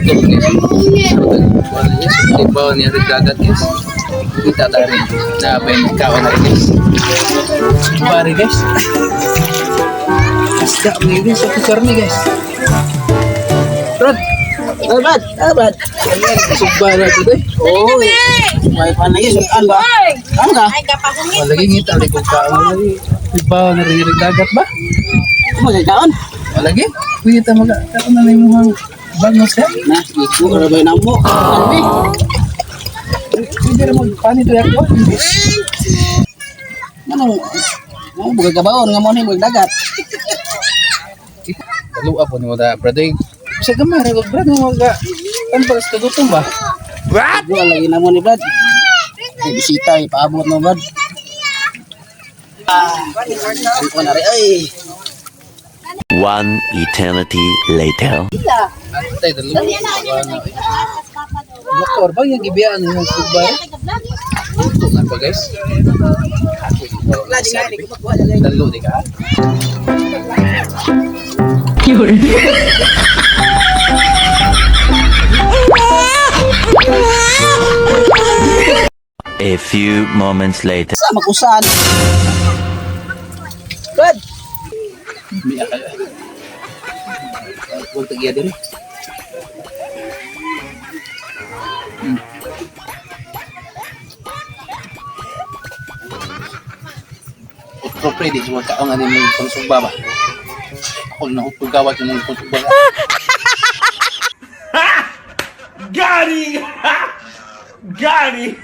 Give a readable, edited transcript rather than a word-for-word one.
Gutom guys. Wala guys, di ba niya rin dagat guys? Kita ta rin na ben kaon na rin guys. Pare guys. Isda mo guys, sa karne guys. Brad, Ay, Brad! Ay, Brad! ayan, sugba na ito eh. Oo, eh. May pan lagi, sukan ba? Ano ka? Ay, kapahungit. Wala ngita ulit kung kaon na rin. Di ba na rin dagat ba? Ano ka kaon? Wala gi. Pwede ta maga kaon na yung mga bangos ha. Na, iko ra ba namo? Ano eh? Pwede ra magpanito ako. Ano? Mo buga kabaon nga mo ni dagat. Dalo po ni mo da brad. Eh. Sa gamay ra brad mo ga. Tambal sa kagutom ba? What? Lagi na mo ni Brad. Ay, bisita, ipaabot mo, Brad. Ah, ano na rin, ay. One eternity later. Antay dalo. Motor ba yung gibiyaan yung sugba? Luto na pa guys. Dalo di ka. A few moments later. Sa makusan. Brad, Miya ka. Huwag tagya din. Otro pre, di siya kaong ano yung pangsugba ba? Ako na pagkawat yung pangsugba. Got him! Got him!